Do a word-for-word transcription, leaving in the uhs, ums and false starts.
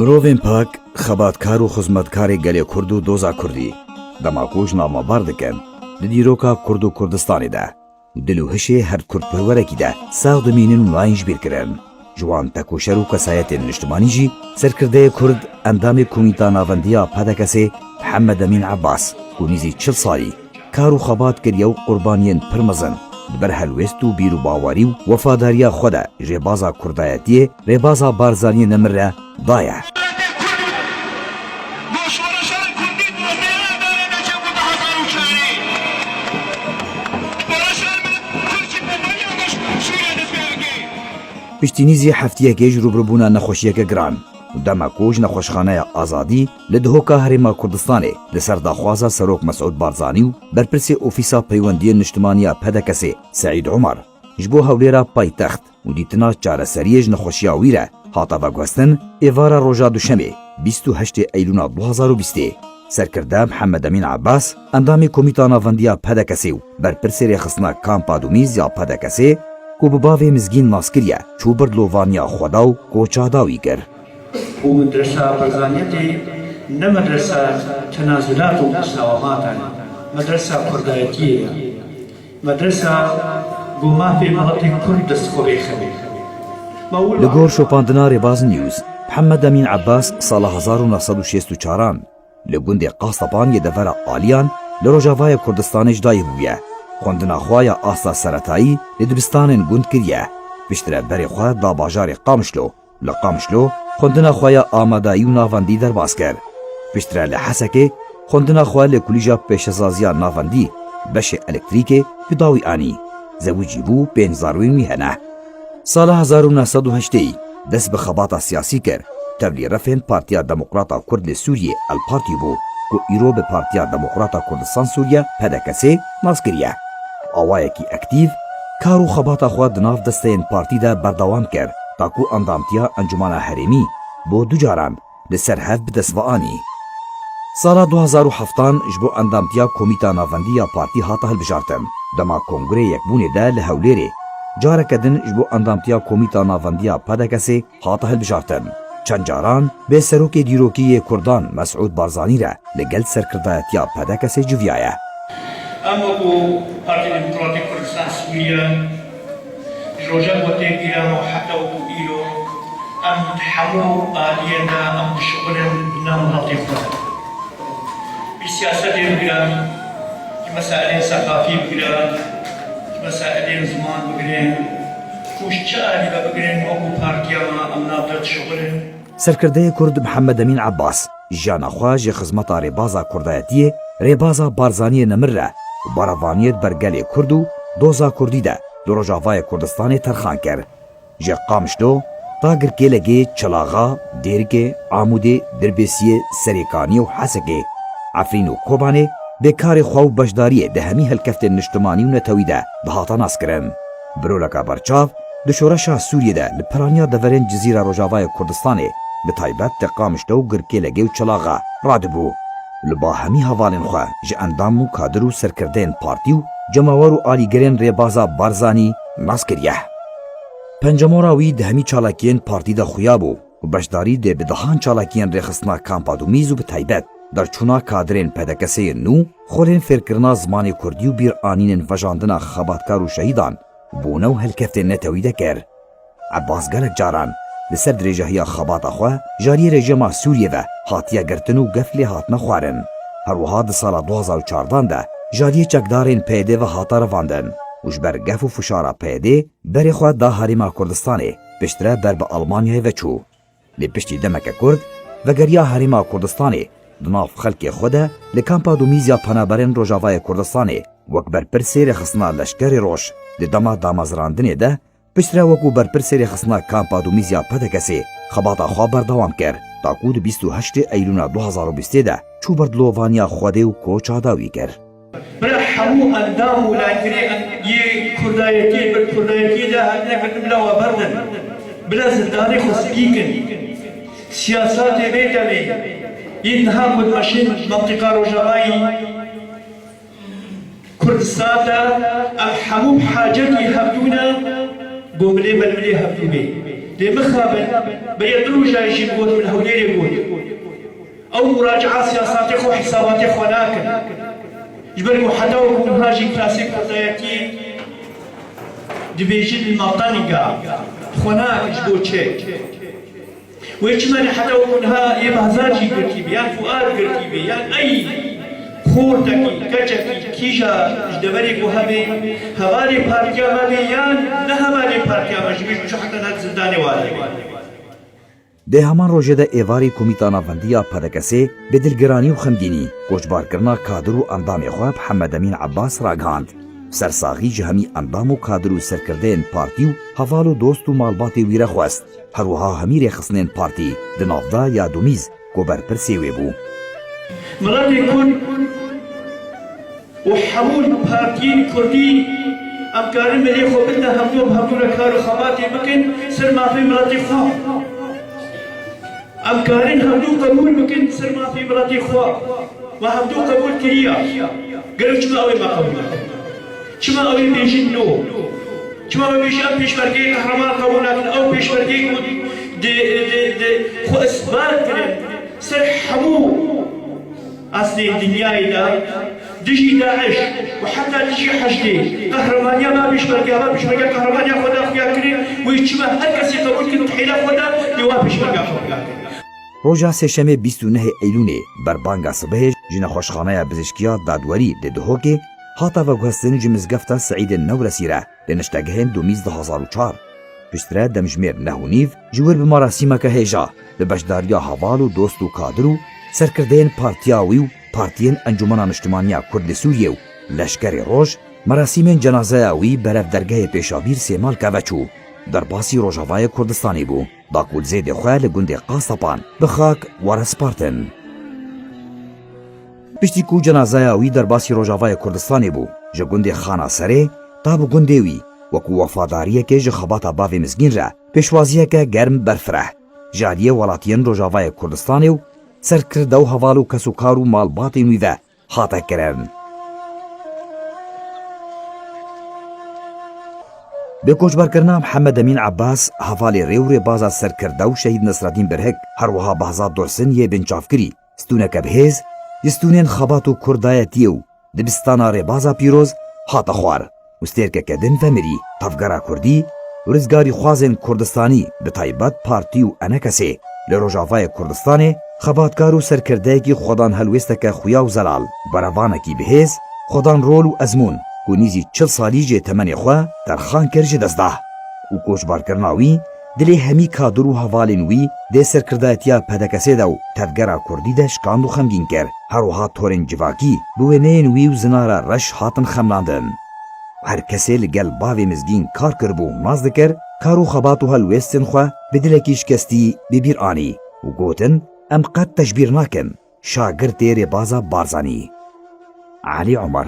Mirovên pak, xebatkar û xizmetkarê gelê Kurd û doza Kurdî, dema ku ji navmebar dikin, di dîroka Kurd û Kurdistanê de û dil û hişê her Kurdperwerekî de sax dimînin û nayên jibîrkirin. Ji wan tekoşer û kesayetên niştimanî jî serkirdeyê Kurd, endamê Komîta Navendiya P D K S'ê Mihemed Emîn Ebbas, ku nîzî çil salî kar û xebat kiriye û qurbaniyên pir mezin li ber helwêst û bîr û bawerî û wefadariya xwe de ji rêbaza Kurdayetiyê, rêbaza Barzaniyê nemir re daye. Piştî nîzî heftiyekê ji rûbirûbûna nexweşiyeke giran û dema ku ji nexweşxaneya Azadî li Dihoka Herêma Kurdistanê li ser daxwaza Serok Mesûd Barzanî û berpirsê Ofîsa Peywendiyên Niştimanî ya P D K S'ê Seîd Umar ji bo Hewlêra paytext û dîtina çareseriyê ji nexweşiya wî re hate veguhestin, êvara roja Duşemê, bîst û heştê Eylûna du hazar û bîstê, serkirde Mihemed Emîn Ebbas, endamê Komîta Navendiya P D K S'ê û berpirsê rêxistina Kampa Dumîz ya P D K S'ê, ku bi bavê Mizgîn nas kiriye, çû birdilovaniya xwe da û koça dawî kir. û medresa Barzaniyetê ne medresa tenazulat û musawamat e, medresa Kurdayetiyê ye. Medresa ku mafê miletê Kurd dest xwe bêxebê. Ma wilo Li gor şopandina Rêbaz News, Mihemed Emîn Ebbas sala hezar û neh sed û şêst û çaran li gundê Qastepan yê devera Aliyan li rojavayê Kurdistanê ji dayik bûye. Xwendina xwe ya asta seretayî li dibistanên gund kiriye. Piştre berê xwe da bajarê Qamişlo. Li Qamişlo xwendina xwe ya amadayî û navendî derbas kir. Piştre li Hesekê xwendina xwe li Kulîja Pêşesaziya Navendî, beşê elektrîkê, bi dawî anî. Zewicî bû, pênc zarwên wî hene. Sala hezar û neh sed û heştê dest bi xebata siyasî kir. Tevlî refên Partiya Demokrata Kurd li Sûriyê, El Partî bû, ku îro bi Partiya Demokrata Kurdistan Sûriye, P D K S'ê, nas kiriye. Awayekî aktîf, kar û xebata xwe di nav desteyên partî de berdewam kir, ta ku endamtiya Encûmena Herêmî bo du caran li ser hev bi dest ve anî. Sala du hazar û heftan ji bo endamtiya Komîta Navendî ya partî hate hilbijartin. Dema Kongrê Yekbûnê de li Hewlêrê, careke din ji bo endamtiya Komîta Navendî ya P D K S'ê hate hilbijartin. Çend caran bê serokê dîrokî yê Kurdan Mesûd Barzanî re li gel serkirdayetiya P D K S'ê civiyaye. Em wekû Partiya Demokratîk Kurdistan Sûriye ji roja ku têk giran û heta wekû îro em di hemû aliyên de em dişixulin bi nav miletê xwe. Bi siyasetê bigirin, ji meseleyên seqafî bigirin, ji meseleyên ziman bigirin, û ji çi alî ve bigirin wekû partiya me em nav de dişixulin. Serkirdeyê Kurd Mihemed Emîn Ebbas jiyana xwe ji xizmeta rêbaza Kurdayetiyê, rêbaza Barzaniyê nemir re û berevaniyê di ber gelê Kurd û doza Kurdî de di Rojavayê Kurdistanê terxan kir. Ji Qamişlo ta Girkêlegê, Çilaxa, Dêrikê, Amûdê, Dirbêsiyê, Serêkaniyê û Hesekê, Efrîn û Kobanê bê karê xwe û beşdariyê di hemî helkeftên niştimanî û netewî de dihate naskirin. Bi roleka berçav di şoreşa Sûriyê de li piraniya deverên Cizîra Rojavayê Kurdistanê, bi taybet di Qamişlo û Girkêlegê û Çilaxa radibû. Li ba hemî hevalên xwe ji endam û kadir û serkirdeyên partî û cemawer û alîgirên rêbaza Barzanî nas kiriye. Pencemora wî di hemî çalakiyên partî de xuya bû û beşdarî dê bi dehan çalakiyên rêxistina Kampa Dumîz û bi taybet derçûna kadirên P D K S'ê yên nû, xolên fêrkirina zimanê kurdî û bîranînên vejandina xebatkar û şehîdan, bûne û helkeftên netewî de kir. Ebbas gelek caran li ser dirêjahiya xebata xwe jariyê rejîma Sûriyê ve hatiye girtin û gef lê hatine xwarin. Her wiha di sala du hazar û çardan de jariyê çekdarên P Y D'ê ve hate revandin û ji ber gef û fişara P Y D'ê berê xwe da Herêma Kurdistanê, piştre ber bi Almanyayê ve çû. Lê piştî demeke kurt vegeriya Herêma Kurdistanê, di nav xelkê xwe de li Kampa Dumîz ya Penaberên Rojavayê Kurdistanê wek berpirsê rêxistina Leşkerê Roj di dema damezrandinê de, piştre wekû berpirsê rêxistina Kampa Dumîz ya P D K S'ê xebata xwe berdewam kir, ta ku di bîst û heştê Eylûna du hazar û bîstê de çû berdilovaniya Xwedê û koça dawî kir. Bira hemû endam û layînê yê Kurdayetiyê, bi Kurdayetiyê de hatine girtin, bila we berdin. Bila zindanê xwe spî kin. Siyasatê vê demê yên niha ku dimeşin mentiqa Rojavayî Kurdistan de, em hemû bi hacetî hevdû ne, ku milê me li milê hevdû bê. Lê mixabin, beriya du rojayê jî got, min Hewlêrê got. Ew muraca'a siyasatê xwe, hisabatê xwe nakin. Ji ber ku heta wekî niha jî klasê kurdayetî dibêjin li maqanî ga xwe nakin ji bo çi? Wê çima ne heta wekî niha yê Behzad jî girtî bî, yan Fuad girtî bî, yan ey xortekî, keçekî, kîja ji deverê ku hebe, hevalê partiya me bê, yan ne hevalê partiya me, ji wî çi heta niha di zindanê were bê. Di heman rojê de êvarî Komîta Navendî ya P D K S'ê bi dilgiranî û xemgînî koçbarkirina kadir û endamê xwe Mihemed Emîn Ebbas ragihand. Sersaxî ji hemî endam û kadir û serkirdeyên partî û heval û dost û malbatê wî re xwest. Her wiha hemî rêxistinên partî di nav de ya Domîz ku berpirsê wê bû. Miletê Kurd û hemû partiyên Kurdî em karin milê xwe bidine hevdû, bi hevdû re kar û xebatê bikin, ser mafê miletê xwe. Em karin hevdû qebûl bikin ser mafê miletê xwe. We hevdû qebûl kiriye. Gelo çima ew ê me qebûl nakin? Çima ew ê bêjin no? Çima ew ê bêjin em pêşmergeyê qehreman qebûl nakin? Ew pêşmergeyê ku di, di, di xwe isbat kirin ser hemû aslê dinyayê de, dijî DAIŞ û heta dijî heşdê qehremaniya me pêşmerge, me pêşmerge qehremaniya xwe da xuya kirin, wê çima her kesê qebûl kir di hêla xwe de, lê wa pêşmerge xwe xuya kir. Roja Sêşemê bîst û nehê Eylûnê berbanga sibehê ji Nexweşxaneya Bizişkiya Dadwerî li Duhokê hate veguhestin ji Mizgefta Seîdê Newresî re li niştegehên Domîz du hazar û çar. Piştre demjimêr neh û nîv ji wir bi marasîmeke hêja bi beşdariya heval û dost û kadir û serkirdeyên partiya wî û partiyên Encûmena Niştimaniya Kurd li Sûriyê û Leşkerê Roj, merasîmên cenazeya wî berev dergehê Pêşabîr Sêmal Keveç û derbasî Rojavayê Kurdistanê bû, da ku li zêdê xwe li gundê Qastepan bi xak were spartin. Piştî ku cenazeya wî derbasî Rojavayê Kurdistanê bû, ji gundê Xana Serê ta bi gundê wî, wekû wefadariyekê ji xebata bavê mizgîn re, pêşwaziyeke germ berfireh ji aliyê welatiyên Rojavayê Kurdistanê û serkirde û heval û kesokar û malbatên wî ve hate kirin. Bi koçberkirina Mihemed Emîn Ebbas, hevalê rê û rêbaza serkirde û şehîd Nesreddîn Birhik, her wiha Behzad Dursin yê binçavkirî, stûneke bi hêz ji stûnên xebat û kurdayetiyê û dibistana rêbaza pîroz hate xwar û stêrkeke din vemirî. Tevgera Kurdî û rizgarîxwazên Kurdistanî, bi taybet partî û enekesê li Rojavayê Kurdistanê, xebatkar û serkirdeyekî xwedan helwêsteke xuya û zelal, berevanekî bi hêz, xwedan rol û ezmûn ku nîzî çil salî jê temenê xwe terxan kir ji dest da û koçbarkirina wî dilê hemî kadir û hevalên wî dê serkirdayetiya P D K S'ê de û tevgera Kurdî de şikand û xemgîn kir. Her wiha torên civakî bi wêneyên wî û zinara reş hatin xemlandin. Her kesê li gel bavê mizgîn kar kiribû û nas dikir, kar û xebat û helwêstên xwe bi dilekî şikestî bi bîr anî û gotin, em qet te ji bîr nakin, şagirtê rêbaza Barzanî. Elî Omer.